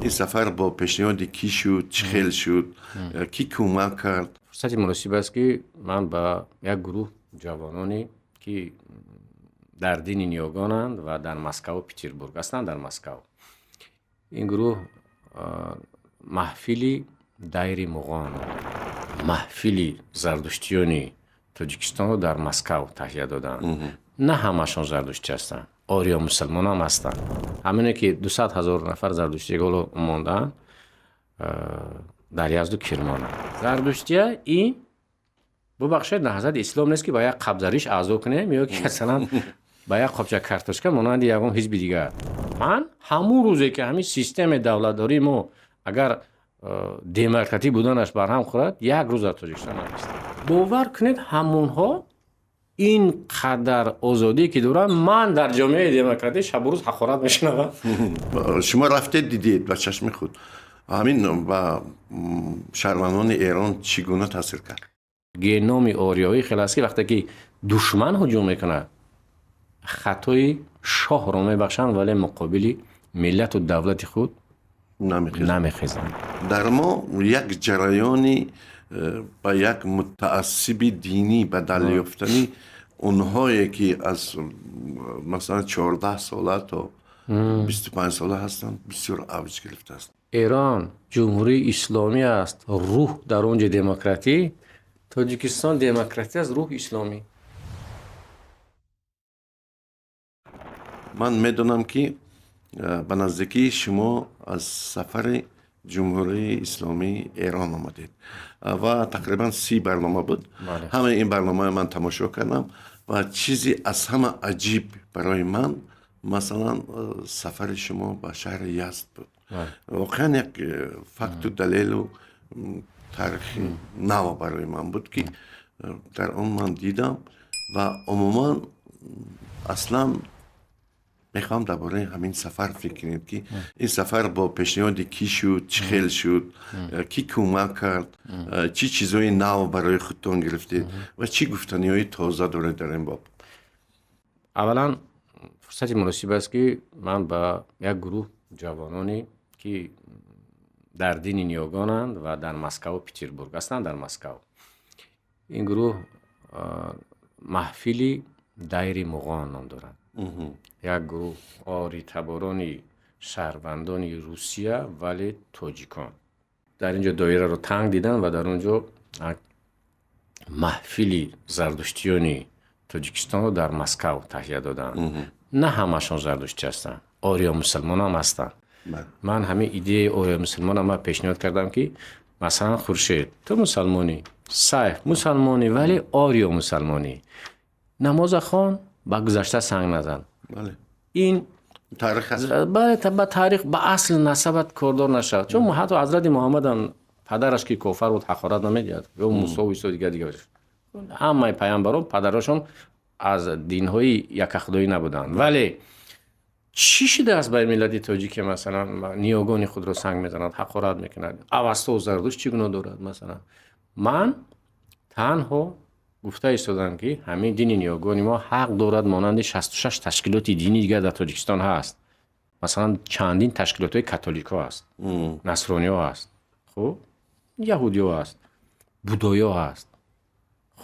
Ин сафар бо пешниҳоди кӣ шуд, чӣ хел шуд, кӣ кӯмак кард? Фурсати муносиб аст, ки ман ба як гурӯҳ ҷавононе, ки дар дини ниёгонанд ва дар Москаву Петербург ҳастанд, дар Москав, ин гурӯҳ маҳфили дайри муғон, маҳфили зардуштиёни Тоҷикистонро дар Москав таҳия доданд. На ҳамашон зардуштӣ ҳастанд, ориё мусалмонам ҳастанд. Ҳамине ки 200 000 нафар зардуштӣ ҳоло мондаанд дар Язду Кирмонанд. Зардуштия ин, бубахшед, Наҳзати ислом нест, ки ба як қабзариш аъзо кунем ё ки масалан ба як қобча картошка монанди ягон ҳизби дигар. Ман ҳамун рӯзе ки ҳамин системаи давлатдории мо агар демократӣ буданаш барҳам хӯрад, як рӯз дар Тоҷикистон наместам. Бовар кунед, ҳамонҳо ин қадар озодӣ ки доранд, ман дар ҷомеаи демократӣ шабу рӯз ҳақорат мешунавам. Шумо рафтед, дидед ба чашми худ. Ҳамин ба шаҳрвандони Эрон чӣ гуна таъсир кард? Геноми ориёӣ хел аст, ки вақте ки душман ҳуҷум мекунад, хатои шоҳро мебахшанд, вале муқобили миллату давлати худ намехезанд. Дар мо як ҷараёни ба як мутаассиби динӣ бадал ёфтани онҳое, ки аз масалан 14 сола то 25 сола ҳастанд, бисёр авҷ гирифтааст. Эрон ҷумҳурии исломӣ аст, рӯҳ дар он ҷо демократӣ. Тоҷикистон демократӣ аст, рӯҳ исломӣ. Ман медонам, ки ба наздикии шумо аз сафари Ҷумҳурии Исломии Эрон омадед ва тақрибан 30 барнома буд. Ҳамаи ин барномаро ман тамошо кардам ва чизи аз ҳама аҷиб барои ман, масалан, сафари шумо ба шаҳри Язд буд. Воқеан як факту далелу таърихи нав барои ман буд, ки дар он ман дидам. Ва умуман, аслан мехоҳам дар бораи ҳамин сафар фикр кунем, ки ин сафар бо пешниҳоди кӣ шуд, чӣ хел шуд, кӣ кӯмак кард, чӣ чизҳои нав барои худтон гирифтед ва чӣ гуфтаниҳои тоза доред дар ин боб? Аввалан, фурсати муносиб аст, ки ман ба як гурӯҳ ҷавононе, ки дар дини ниёгонанд ва дар Москаву Петербург ҳастанд, дар Москав, ин гурӯҳ маҳфили дайри муғон ном дорад, як гурӯҳ оритаборони шаҳрвандони Русия, вале тоҷикон, дар ин ҷо доираро танг диданд ва дар он ҷо маҳфили зардуштиёни Тоҷикистонро дар Москав таҳия доданд. На ҳамашон зардуштӣ ҳастанд, ориё мусалмонам ҳастанд. Ман ҳамин идеяи ориё мусалмонам ман пешниҳод кардам, ки масалан, Хуршед, ту мусалмонӣ, Сайф мусалмонӣ, вале ориё мусалмонӣ, намоза хон, ба гузашта санг назан. Ин ба таърих, ба асл насабат кордор нашавад, чун ҳатто ҳазрати Муҳаммадам падараш, ки кофар буд, ҳақорат намедиҳад, ё Мусову Исо, дигар дигар ҳамаи паямбарон падарошон аз динҳои якахудоӣ набуданд. Вале чӣ шудааст ба миллати тоҷике, масалан, ниёгони худро санг мезанад, ҳақорат мекунад? Авастову Зардушт чӣ гуноҳ дорад? Масалан, ман танҳо гуфта истодам, ки ҳамин дини ниёгони мо ҳақ дорад, монанди 66 ташкилоти динии дигар дар Тоҷикистон ҳаст. Масалан, чандин ташкилотҳои католикҳо ҳаст, насрониҳо ҳаст, хуб, яҳудиҳо ҳаст, будоё ҳаст,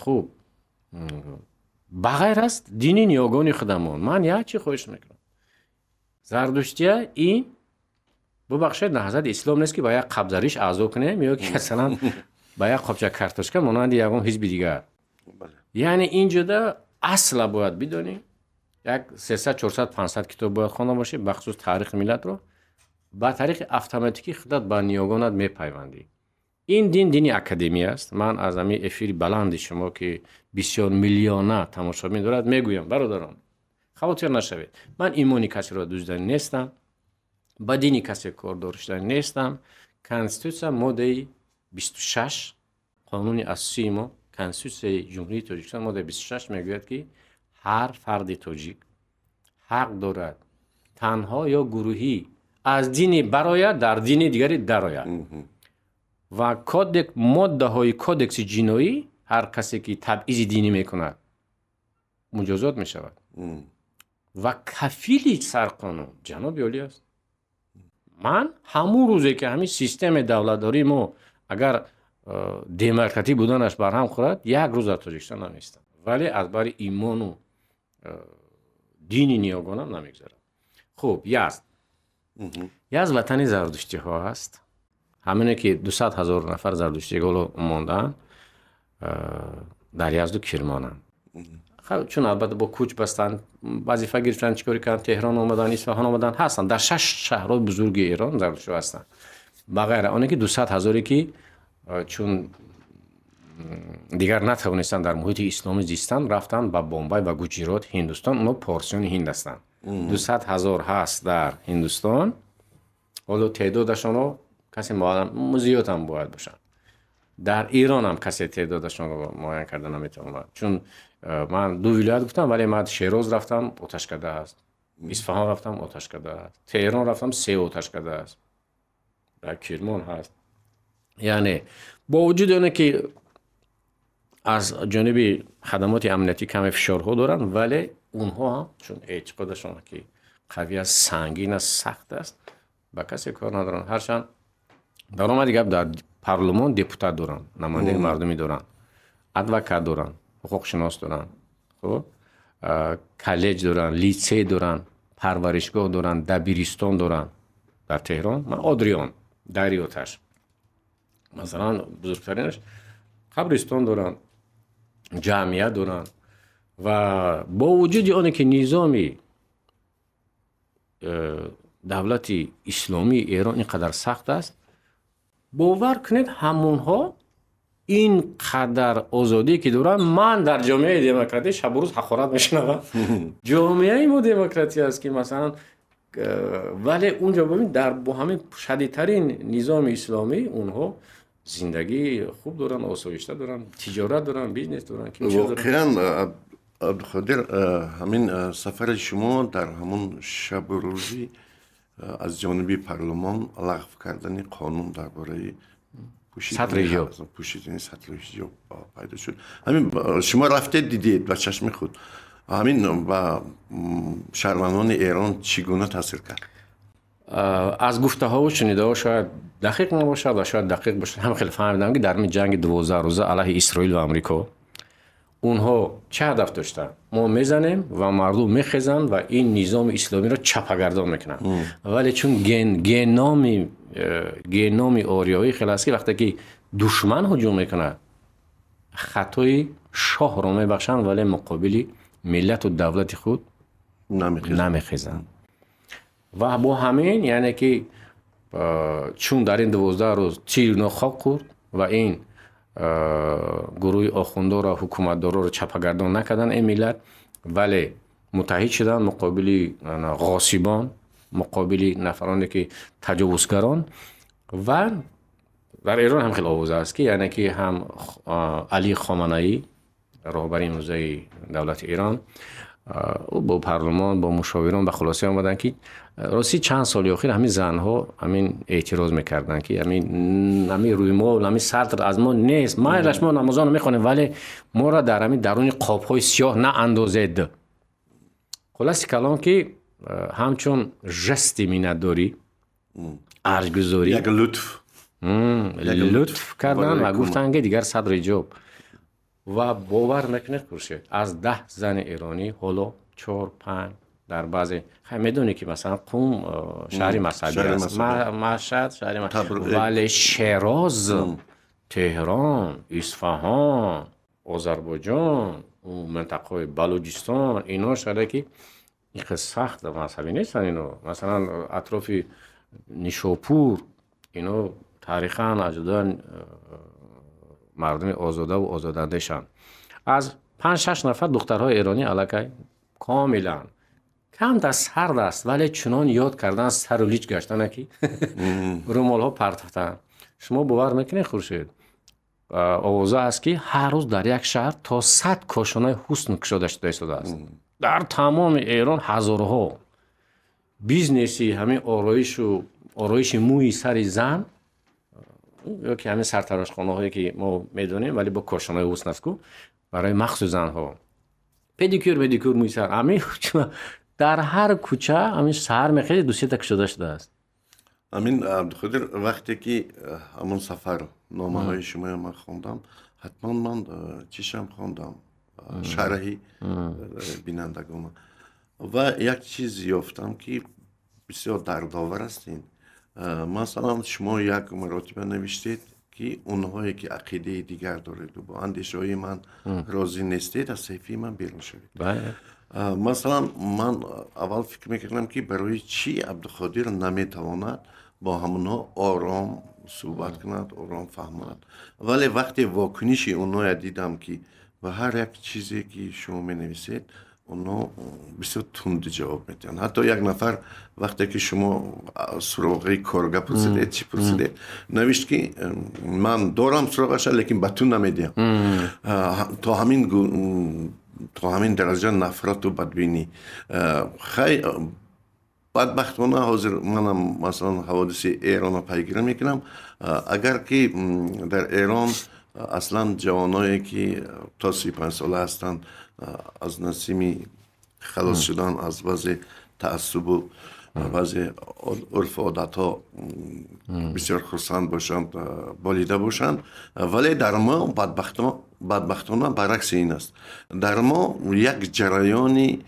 хуб, ба ғайр аз дини ниёгони худамон. Ман як чӣ хоҳиш мекунам: зардуштия ин, бубахшед, Наҳзати ислом нест, ки ба як қабзариш аъзо кунем ё ки масалан ба як қобча картошка монанди ягон ҳизби дигар. Яъне ин ҷода асла бояд бидонӣ, як 300, 400, 500 китоб бояд хонда бошӣ, бахусус таърихи миллатро. Ба тариқи автоматикӣ худат ба ниёгонат мепайвандӣ. Ин дин дини академӣ аст. Ман аз ҳамин эфири баланди шумо, ки бисёр миллиона тамошобин дорад, мегӯям: бародарон, хавотир нашавед, ман имони касеро дуздани нестам, ба дини касе кордор шудани нестам. Конститутсия, моддаи 26, қонуни асосии мо, Конститутсияи Ҷумҳурии Тоҷикистон, моддаи 26 мегӯяд, ки ҳар фарди тоҷик ҳақ дорад танҳо ё гурӯҳӣ аз дини барояд, дар дини дигаре дарояд. Ва кодек, моддаҳои кодекси ҷиноӣ, ҳар касе ки табъизи динӣ мекунад, муҷозот мешавад. Ва кафили сарқонун ҷаноби олӣ аст. Ман ҳамун рӯзе ки ҳамин системаи давлатдории мо агар демократӣ буданаш барҳам хӯрад, як рӯз дар Тоҷикистон намеистам, вале аз бари имону дини ниёгонам намегзарам. Хуб, Язд. Язд ватани зардуштиҳо аст. Ҳамине ки 200 000 нафар зардуштиҳо мондаанд, дар Язду Кирмонанд. Чун албатта бо кӯч бастанд, вазифа гирифтанд, чӣ кори карданд, Теҳрон омаданд, Исфаҳон омаданд, ҳастанд. Дар шаш шаҳрҳои бузурги Эрон зардуштиҳо ҳастанд. Ба ғайра оне ки 200 000-е ки чун дигар натавонистанд дар муҳити исломӣ зистан, рафтанд ба Бомбай ва Гуҷирот, Ҳиндустон. Онҳо порсиёни ҳинд ҳастанд. 200 000 ҳаст дар Ҳиндустон. Ҳоло теъдодашонро касе зиёд ҳам бояд бошанд. Дар Эрон ҳам касе теъдодашонро муайян карда наметавонад, чун ман ду вилоят гуфтам, вале ман Шероз рафтам, оташкада аст, Исфаҳон рафтам, оташкада аст, Теҳрон рафтам, се оташкада аст, дар Кирмон ҳаст. Яъне бо вуҷуди оне ки аз ҷониби хадамоти амниятӣ каме фишорҳо доранд, вале онҳо ҳам чун эътиқодашон ки қавӣ аст, сангин аст, сахт аст, ба касе кор надоранд. Ҳарчанд даромади гап, дар парлумон депутат доранд, намояндаи мардумӣ доранд, адвокат доранд, ҳуқуқшинос доранд, хуб, коллеҷ доранд, литсей доранд, парваришгоҳ доранд, дабиристон доранд. Дар Теҳрон ман Одриён дарёташ, масалан, бузургтаринаш, қабристон доранд, ҷамъият доранд. Ва бо вуҷуди оне ки низоми давлати исломии Эрон ин қадар сахт аст, бовар кунед, ҳамонҳо ин қадар озодие ки доранд, ман дар ҷомеаи демократӣ шабу рӯз ҳақорат мешунавам. Ҷомеаи мо демократӣ аст ки масалан, вале унҷо бибин, дар бо ҳамин шадидтарин низоми исломӣ онҳо зиндагии хуб доранд, осоишта доранд, тиҷорат доранд, бизнес доранд. Воқеан, Абдуқодир, ҳамин сафари шумо дар ҳамон шабу рӯзи аз ҷониби парлумон лағв кардани қонун дар бораи пӯшидани сатру ҳиҷоб пайдо шуд. Ҳамин шумо рафтед, дидед ба чашми худ. Ҳамин ба шаҳрвандони Эрон чӣ гуна таъсир кард? Аз гуфтаҳову шунидаҳо, шояд дақиқ набошад ва шояд дақиқ бошад, ҳам хеле фаҳмидам, ки дар ин ҷанги 12 рӯза алайҳи Исроил ва Амрико онҳо чӣ ҳадаф доштанд? Мо мезанем ва мардум мехезанд ва ин низоми исломиро чапагардон мекунанд. Вале чун геноми ориёӣ хел аст, ки вақте ки душман ҳуҷум мекунад, хатои шоҳро мебахшанд, вале муқобили миллату давлати худ намехезанд. Ва бо ҳамин, яъне ки чун дар ин 12 рӯз тир нохок хӯрд ва ин гурӯҳи охундорро, ҳукуматдорро чапагардон накарданд ин миллат, вале муттаҳид шуданд муқобили ғосибон, муқобили нафароне ки таҷовузгарон. Ва дар Эрон ҳам хеле овоз аст, ки яъне ки ҳам Али Хоманаӣ, роҳбари имрӯзаи давлати Эрон, ӯ бо парлумон, бо мушовирон ба хулоса омаданд, ки рости чанд соли охир ҳамин занҳо ҳамин эътироз мекарданд, ки ҳамин рӯймол, ҳамин сатр аз мо нест, майлаш, мо намозонро мехонем, вале моро дар ҳамин даруни қобҳои сиёҳ наандозед. Хулоси калом, ки ҳамчун жести миннатдорӣ, арҷгузорӣ, як лутф. Лутф карданд ва гуфтанд, ки дигар сатри ҳиҷоб. Ва бовар мекунед, Хуршед, аз 10 зани эронӣ ҳоло чор, панҷ дар баъзе, хай, медонӣ ки масалан Қум шаҳри мазҳабӣ аст, Машҳад шаҳри, вале Шероз, Теҳрон, Исфаҳон, Озарбойҷон, минтақаҳои Балуҷистон, ино шаҳре ки ин қадр сахт мазҳабӣ нестанд. Ино масалан атрофи Нишопур, ино таърихан аҷдодан мардуми озодаву озодандешанд. Аз панҷ, шаш нафар духтарҳои эронӣ аллакай комилан камтар сард аст, вале чунон ёд кардан, сару лич гаштана, ки румолҳо партофтанд. Шумо бовар мекунед, Хуршед, овоза аст, ки ҳар рӯз дар як шаҳр то 100 кошонаи ҳусн кушода шуда истодааст. Дар тамоми Эрон ҳазорҳо бизнеси ҳамин ороишу ороиши мӯи сари зан ё ки ҳамин сартарошхонаҳое ки мо медонем, вале бо кошонаи ҳусн аст ку, барои махсус занҳо, педикюр, медикюр, мӯи сар, ҳамин дар ҳар кӯча ҳамин саҳар мехезед, ду сета кушода шудааст. Амин Абдуқодир, вақте ки ҳамон сафар номаҳои шуморо ман хондам, ҳатман ман чишам хондам, шарҳи бинандагона, ва як чиз ёфтам, ки бисёр дардовар аст ин. Масалан, шумо як маротиба навиштед, ки онҳое ки ақидаи дигар дореду бо андешаҳои ман розӣ нестед, аз саҳифаи ман берун шавед. Масалан, ман аввал фикр мекардам, ки барои чӣ Абдуқодир наметавонад бо ҳамонҳо ором суҳбат кунад, ором фаҳмонад. Вале вақте вокуниши онҳоя дидам, ки ба ҳар як чизе ки шумо менависед, онҳо бисёр тунд ҷавоб медиҳанд. Ҳатто як нафар, вақте ки шумо суроғаи корга пурсидед, чӣ пурсидед, навишт, ки ман дорам суроғаша, лекин ба ту намедиҳам. То ҳамин дараҷа нафрату бадбинӣ. Хай, бадбахтона, ҳозир манам, масалан, ҳаводиси Эронро пайгирӣ мекунам. Агар ки дар Эрон аслан ҷавоное ки то 35 сола ҳастанд, аз насими халос шудан аз баъзе таассубу баъзе урфу одатҳо бисёр хурсанд бошанд, болида бошанд, вале дар мо бадбахтона баръакси ин аст. Дар мо як ҷараёни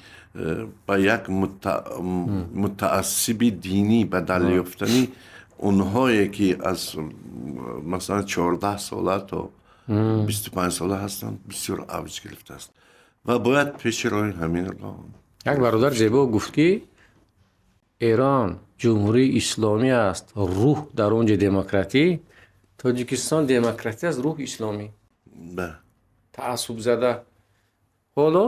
ба як мутаассиби динӣ бадал ёфтани онҳое ки аз, масалан, 14 сола то 25 сола ҳастанд, бисёр авҷ гирифтааст ва бояд пеши роҳи ҳаминро Як бародар зебо гуфт, ки Эрон ҷумҳурии исломӣ аст, рӯҳ дар он ҷо демократӣ, Тоҷикистон демократӣ аст, рӯҳ исломӣ. Таассубзада ҳоло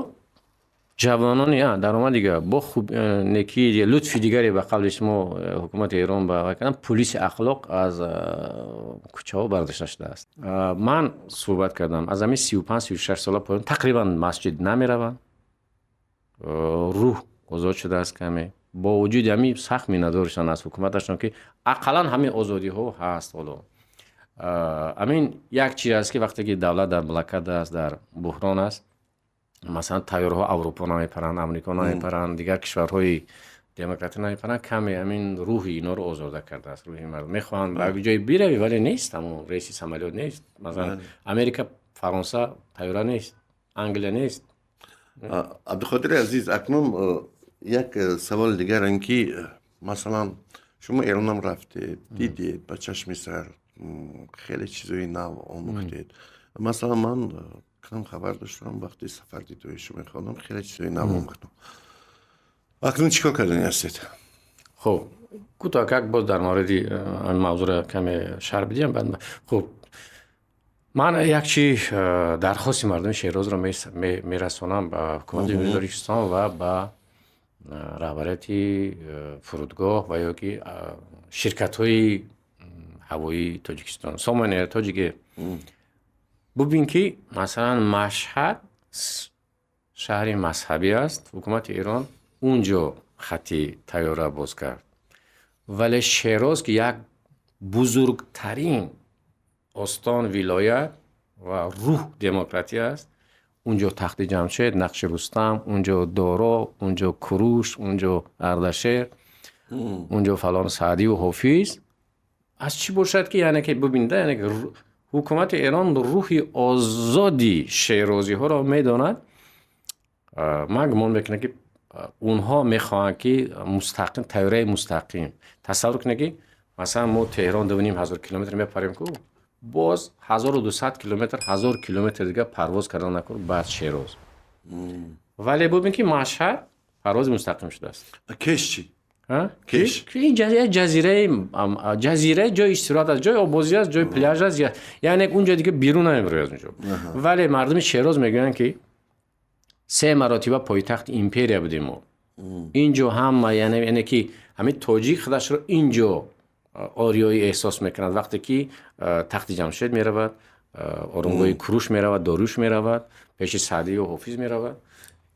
ҷавонони даромад дига бо хуб некии лутфи дигаре, ба қавли шумо, ҳукумати Эрон ба вай кардан, пулиси ахлоқ аз кӯчаҳо бардошта шудааст. Ман суҳбат кардам, аз ҳамин 35-36 сола поён тақрибан масҷид намераванд, рӯҳ озод шудааст каме. Бо вуҷуди ҳамин сахт миннатдоршанд аз ҳукуматашон, ки ақаллан ҳамин озодиҳо ҳаст. Ҳоло ҳамин як чиз аст, ки вақте ки давлат дар блокада аст, дар буҳрон аст, масалан, тайёраҳо Аврупо намепаранд, Амрико намепаранд, дигар кишварҳои демократӣ намепаранд, каме ҳамин рӯҳи инҳоро озода кардааст. Рӯҳи мардум мехоҳанд ба як ҷое биравӣ, вале нест, ҳамон рейси самолёт нест. Масалан, Америка, Фаронса тайёра нест, Англия нест. Абдуқодири азиз, акнун як саволи дигар ин ки, масалан, шумо Эронам рафтед, дидед ба чашми сар, хеле чизои нав омӯхтед. Масалан, ман кам хабар доштам, вақти сафардидҳои шумо мехондам, хеле чизои нав омӯхтам. Акнун чӣ кор кардани ҳастед? Хуб, кӯтоҳ боз дар мавриди ҳамин мавзӯъро каме шарҳ бидиҳам, баъд. Хуб, ман як чи дархости мардуми Шерозро мерасонам ба ҳукумати Ҷумҳурии Тоҷикистон ва ба раҳбарияти фурудгоҳ ва ё ки ширкатҳои ҳавоии Тоҷикистон, Сомон Эйр, Тоҷик Эйр. Бубин, ки масалан, Машҳад шаҳри мазҳабӣ аст, ҳукумати Эрон унҷо хати тайёра боз кард, вале Шероз, ки як бузургтарин остон, вилоят ва рӯҳ демократӣ аст, унҷо тахти Ҷамшед, нақши Рустам, унҷо Доро, унҷо Куруш, унҷо Ардашер, унҷо фалон, Саъдиву Ҳофиз, аз чӣ бошад, ки яъне ки бубинида, яъне ки ҳукумати Эрон рӯҳи озоди шерозиҳоро медонад. Ман гумон мекунам, ки онҳо мехоҳанд, ки мустақим тайёраи мустақим. Тасаввур кунед, ки масалан, мо Теҳрон 2500 километр мепарем ку, боз 1200 километр, 1000 километр дигар парвоз кардан накун, баъд Шероз. Вале бубин, ки Машҳад парвози мустақим шудааст. Кеш чӣ? Кеш ин ҷазираи ҷои истироҳат аст, ҷои оббозӣ аст, ҷои пляж аст, яъне унҷо дига берун намебарои аз унҷо. Вале мардуми Шероз мегӯянд, ки се маротиба пойтахти империя будем мо, инҷо ҳама, яъне ки ҳамин тоҷик худашро инҷо ориёӣ эҳсос мекунад, вақте ки тахти Ҷамшед меравад, оромгоҳи Куруш меравад, Дориюш меравад, пеши Саъдию Ҳофиз меравад.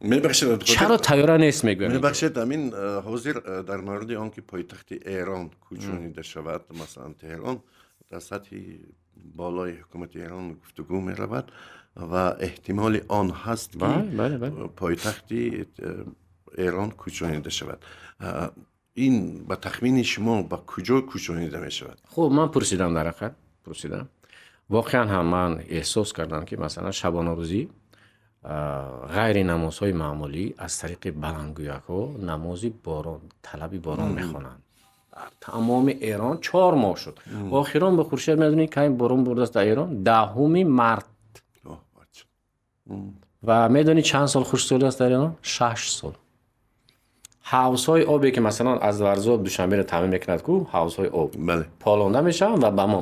Мебахшед. Чаро тайёра нест, мегӯям. Мебахшед, ҳамин ҳозир дар мавриди он ки пойтахти Эрон кӯчонида шавад, масалан, Теҳрон, дар сатҳи болои ҳукумати Эрон гуфтугӯ меравад ва эҳтимоли он ҳаст, ки пойтахти Эрон кӯчонида шавад. Ин ба тахмини шумо ба куҷо кӯчонида мешавад? Хуб, ман пурсидам, дар ҳақиқат пурсидам. Воқеан ҳам ман эҳсос кардам, ки масалан шабонарӯзӣ ғайри намозҳои маъмулӣ аз тариқи баландгӯякҳо намози борон, талаби борон мехонанд дар тамоми Эрон. 4 моҳ шуд. Охирон ба Хуршед, медонӣ, кай борон бурдааст дар Эрон? 10-уми март. Ва медонӣ, чанд сол хушксолӣ аст дар Эрон? 6 сол. Ҳавзҳои обе, ки масалан аз Варзоб Душанберо таъмин мекунад ку, ҳавзҳои об полонда мешаванд ва ба мо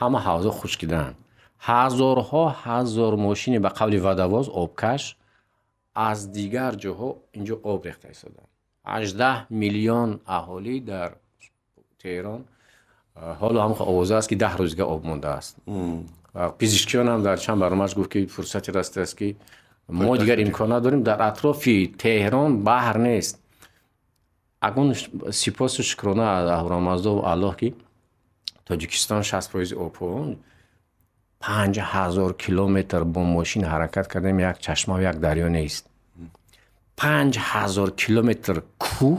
ҳама ҳавзҳо хушкидаанд. Ҳазорҳо ҳазор мошини, ба қавли водовоз, обкаш аз дигар ҷоҳо инҷо об рехта истоданд. 18 миллион аҳолӣ дар Теҳрон. Ҳоло ҳам овоза аст, ки 10 рӯз дига об мондааст. Пизишкиён ҳам дар чанд барномааш гуфт, ки фурсате расидааст, ки мо дигар имкон надорем. Дар атрофи Теҳрон баҳр нест. Акнун сипосу шукрона аз Аҳурамаздову Аллоҳ, ки Тоҷикистон 60 фоизи обҳо. 5000 километр бо мошин ҳаракат кардем, як чашмаву як дарё нест. 5000 километр кӯҳ,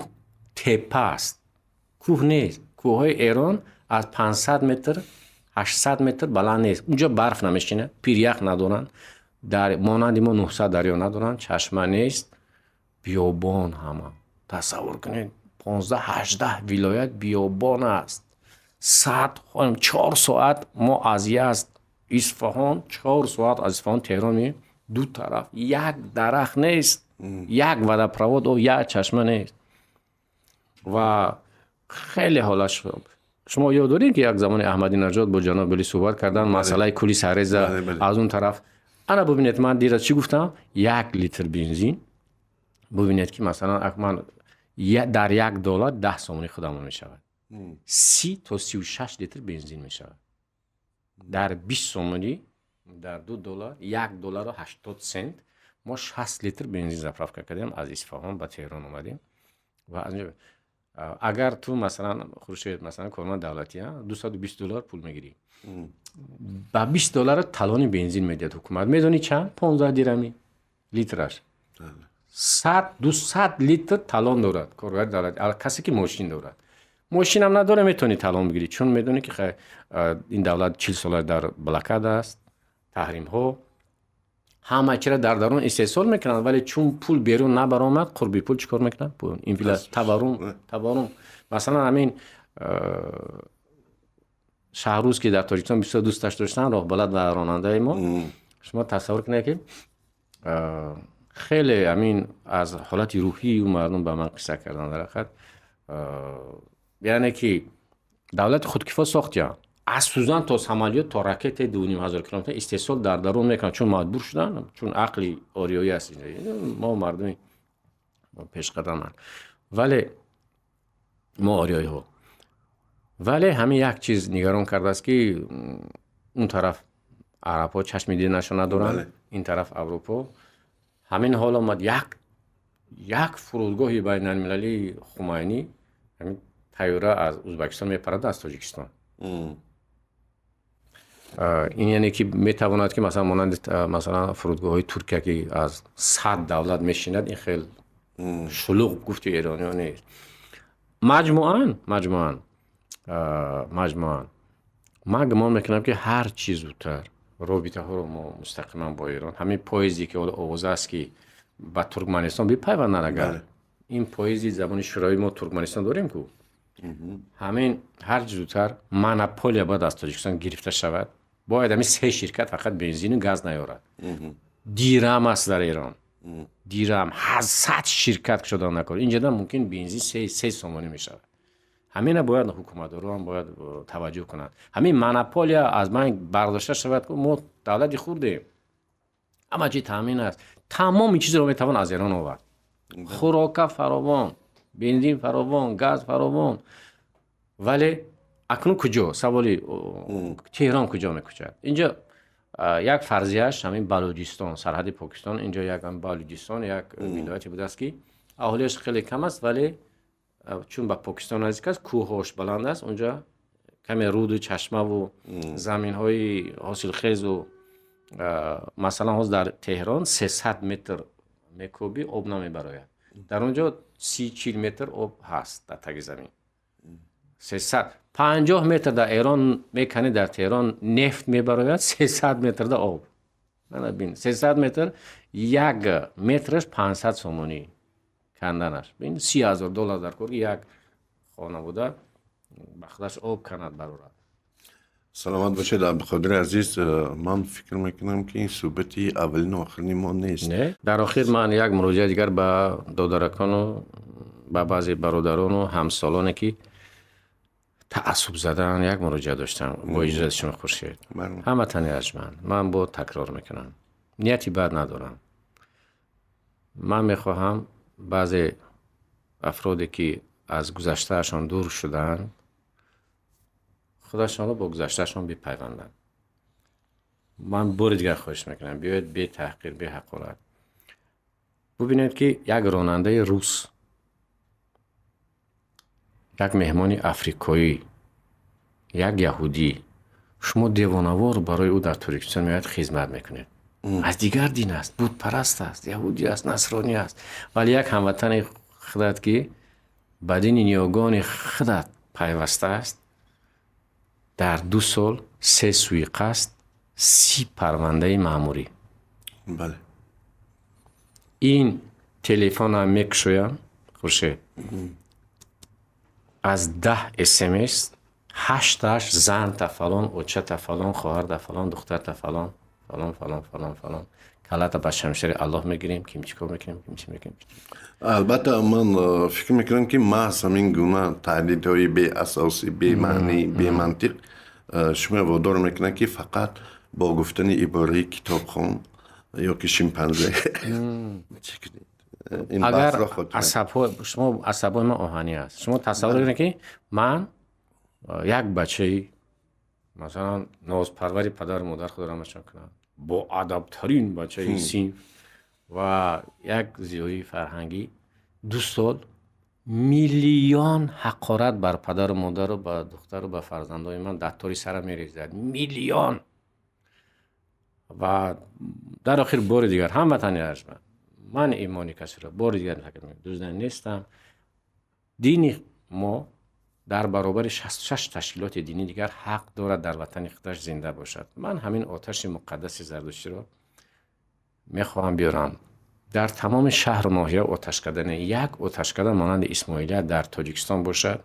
теппа аст, кӯҳ нест. Кӯҳҳои Эрон аз 500 метр, 800 метр баланд нест. Унҷо барф намешинад, пирях надоранд, дар монанди мо 900 дарё надоранд, чашма нест, биёбон ҳама. Тасаввур кунед, 15-18 вилоят биёбон аст. Сад 4 соат мо аз Язд Исфаҳон, 4 соат аз Исфаҳон Теҳрон меем, ду тараф як дарахт нест, як водопровод, як чашма нест. Ва хеле ҳолат. Шумо ёд доред, ки як замоне Аҳмадинажод бо ҷаноби олӣ суҳбат кардан, масъалаи кули сарреза аз он тараф. Ана бубинед, ман дираз чӣ гуфтам? 1 литр бензин, бубинед, ки масалан ман дар 1 доллар 10 сомонӣ худамон мешавад, 30 то 36 литр бензин мешавад дар 20 сомонӣ. Дар 2 доллар, 1 доллару 80 сент мо 60 литр бензин заправка кардем, аз Исфаҳон ба Теҳрон омадем. Ва агар ту масалан, Хуршед, масалан корманд давлатӣ, 220 доллар пул мегирӣ, ба 20 доллара талони бензин медиҳад ҳукумат. Медонӣ чанд? 15 дирами литраш. 100, 200 литр талон дорад коргари давлатӣ. Касе ки мошин дорад, мошинам надора, метавонӣ талон бигирӣ, чун медонӣ, ки ин давлат 40 сола дар блокада аст, таҳримҳо, ҳама чира дар дарун истеҳсол мекунанд, вале чун пул берун набаромад, қурби пул чӣ кор мекунад? Таваррум, таваррум. Масалан, ҳамин Шаҳрӯз, ки дар Тоҷикистон бисёр дӯсташ доштанд, роҳбалад ва ронандаи мо, шумо тасаввур кунед, ки хеле ҳамин аз ҳолати рӯҳии ӯ мардум ба ман қисса карданд. Дар ҳақиқат, яъне ки давлати худкифо сохтиянд, аз сӯзан то самолёт то ракетаи 2500 километр истеҳсол дар дарун мекунанд, чун маҷбур шуданд, чун ақли ориёӣ аст. Мо мардуми пешқадаманд, вале мо ориёиҳо. Вале ҳамин як чиз нигарон кардааст, ки он тараф арабҳо чашми динашон надоранд, ин тараф Аврупо. Ҳамин ҳол омад, як фурудгоҳи байналмилалии Хумайнӣ, ҳамин тайёра аз Ӯзбекистон мепарад, аз Тоҷикистон. Ин яъне ки метавонад, ки масалан монанди масалан фурудгоҳҳои Туркия, ки аз 100 давлат мешинад, ин хел шулуғ, гуфти эрониҳо, нест. Маҷмӯан ман гумон мекунам, ки ҳар чӣ зудтар робитаҳоро мо мустақиман бо Эрон, ҳамин поезде, ки ҳоло овоза аст, ки ба Туркманистон бипайванданд, агар ин поезди забони шӯравӣ мо Туркманистон дорем ку, ҳамин ҳар чӣ зудтар монополия бояд аз Тоҷикистон гирифта шавад. Бояд ҳамин се ширкат фақат бензину газ наёрад. Дирам аст дар Эрон, дирам 100 ширкат шуда накор. Инҷода мумкин бензин 3 сомонӣ мешавад. Ҳамина бояд ҳукуматдорон бояд таваҷҷӯҳ кунанд, ҳамин монополия аз байн бардошта шавад. Мо давлати хурдем, ҳама чи таъмин аст, тамоми чизро метавон аз Эрон овард: хӯрока фаровон, бензин фаровон, газ фаровон. Вале акнун куҷо, саволи Теҳрон куҷо мекӯчад? Инҷо як фарзияш ҳамин Балуҷистон, сарҳади Покистон. Инҷо як Балуҷистон, як вилояте будааст, ки аҳолиаш хеле кам аст, вале чун ба Покистон наздик аст, кӯҳҳош баланд аст, унҷо каме руду чашмаву заминҳои ҳосилхезу. Масалан, ҳозир дар Теҳрон 300 метр мекобӣ, об намебарояд. Дар он ҷо 30-40 метр об ҳаст дар таги замин. 350 метр дар Эрон меканӣ, дар Теҳрон нефт мебарояд, 300 метр да об. Мана бин, 300 метр, як метраш 500 сомонӣ канданаш. Бин, 30 000 доллар дар кор, як хонавода ба худаш об канад барорад. Саломат бошед, Абдуқодири азиз. Ман фикр мекунам, ки ин суҳбати аввалину охирини мо нест. Не, дар охир ман як муроҷиат дигар ба додаракону ба баъзе бародарону ҳамсолоне, ки таассуб задан, як муроҷиат доштам, бо иҷозати шумо, Хуршед. Ҳаматани арҷманд, ман бо такрор мекунам, нияти бад надорам. Ман мехоҳам баъзе афроде, ки аз гузаштаашон дур шудаанд, худашонро бо гузаштаашон бипайванданд. Ман бори дигар хоҳиш мекунам, биёед бетаҳқир, беҳақорат бубинед, ки як ронандаи рус, як меҳмони африкоӣ, як яҳудӣ, шумо девонавор барои ӯ дар Тоҷикистон меояд, хизмат мекунед. Аз дигар дин аст, бутпараст аст, яҳудӣ аст, насронӣ аст, вале як ҳамватани худат, ки ба дини ниёгони худат пайваста аст, дар 2 сол се суиқасд, 30 парвандаи маъмурӣ. Ин телефонам мекушоям, Хуршед, аз 10 смс ҳашташ занта фалон, очата фалон, хоҳарта фалон, духтарта фалон, фалон, фалон, фалон, фалон, калата ба шамшери Аллоҳ мегирем, ким чӣ кор мекунем, ким чӣ мекунем. Албатта, ман фикр мекунам, ки маҳз ҳамин гуна таҳдидҳои беасосӣ, бемаънӣ, бемантиқ шумо водор мекунад, ки фақат бо гуфтани ибораи китобхон ё ки шимпанзе чӣ кунед, ин агар баҳсро хотима. Асабҳо, шумо, асабҳои ман оҳанӣ аст. Шумо тасаввур кунед, ки ман як бачаи, масалан, нозпарвари падару модар, худо раҳматшон кунад, боадабтарин бачаи синф ва як зиёии фарҳангӣ, 2 сол миллион ҳақорат бар падару модару ба духтару ба фарзандои ман дар тори сара мерезад, миллион. Ва дар охир бори дигар, ҳамватани арҷманд, ман имони касеро бори дигар такрор мекунам, дуздан нестам. Дини мо дар баробари 66 ташкилоти динӣ дигар ҳақ дорад дар ватани худаш зинда бошад. Ман ҳамин оташи муқаддаси зардуштиро мехоҳам биёрам дар тамоми шаҳру ноҳия, оташкадане, як оташкада монанди Исмоилия дар Тоҷикистон бошад,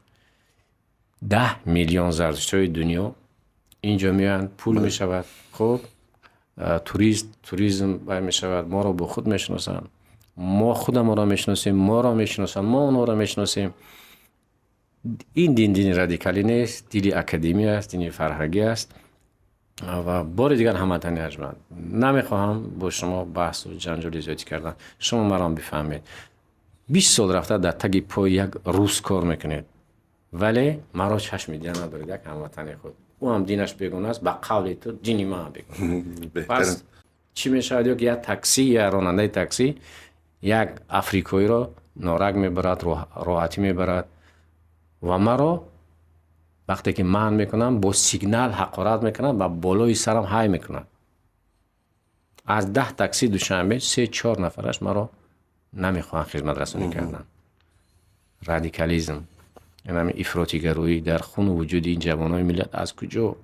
10 миллион зардуштиҳои дунё инҷо меоянд, пул мешавад, хуб, турист, туризм бай мешавад, моро бо худ мешиносанд, мо худамонро мешиносем, моро мешиносанд, мо онҳоро мешиносем. Ин дин дини радикалӣ нест, дини академӣ аст, дини фарҳангӣ аст. Ва бори дигар, ҳамватани арҷманд, намехоҳам бо шумо баҳсу ҷанҷоли зиёдӣ кардан. Шумо маро бифаҳмед, 20 сол рафта дар таги пои як рус кор мекунед, вале маро чашми дида надоред. Як ҳамватани худ, ӯ ҳам динаш бегона аст, ба қавли ту дини ман бегона. Пас чӣ мешавад, ё ки як таксӣ, я ронандаи таксӣ як африкоиро норак мебарад, роҳатӣ мебарад ва маро вақте ки манъ мекунам, бо сигнал ҳақорат мекунад ва болои сарам ҳай мекунад. Аз 10 такси Душанбе се чор нафараш маро намехоҳанд хизматрасонӣ кардан. Радикализм, ҳамин ифротигароӣ дар хуну вуҷуди ин ҷавонони миллат аз куҷо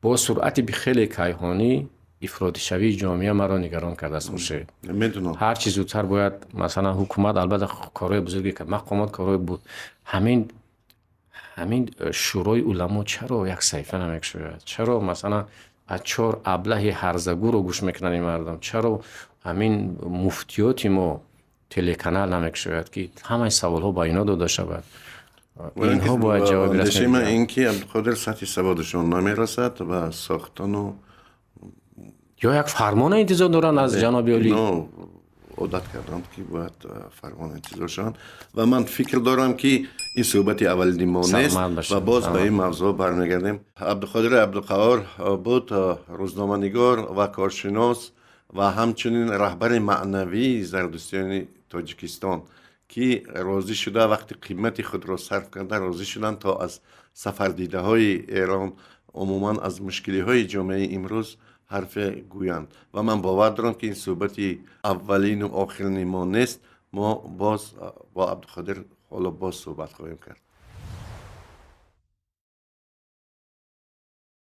бо суръати хеле кайҳонӣ ифротишавии ҷомеа маро нигарон кардааст, Хуршед. Медунам. Ҳарчи зудтар бояд, масалан, ҳукумат албатта корҳои бузурге кард, мақомот корҳои буд, ҳамин шӯрои уламо чаро як саҳифа намекушояд? Чаро, масалан, аз чор аблаҳи ҳарзагӯро гӯш мекунанд ин мардум? Чаро ҳамин муфтиёти мо телеканал намекушояд, ки ҳамаи саволҳо ба ино дода шавад? Инҳо бояд ҷавоби андешаи ман ин ки, Абдуқодир, сатҳи саводашон намерасад ва сохтану ё як фармона интизор доранд аз ҷаноби олӣ. Одат карданд, ки бояд фармон интизор шаванд. Ва ман фикр дорам, ки ин суҳбати аввалини мо нест ва боз ба ин мавзӯъ бармегардем. Абдуқодири Абдуқаҳор буд, рӯзноманигор ва коршинос ва ҳамчунин раҳбари маънавии зардуштиёни Тоҷикистон, ки розӣ шуда, вақти қимати худро сарф карда, розӣ шуданд, то аз сафардидаҳои Эрон, умуман аз мушкилиҳои ҷомеаи имрӯз ҳарфе гӯянд. Ва ман бовар дорам, ки ин суҳбати аввалину охирини мо нест. Мо боз бо Абдуқодир ҳоло боз суҳбат хоҳем кард.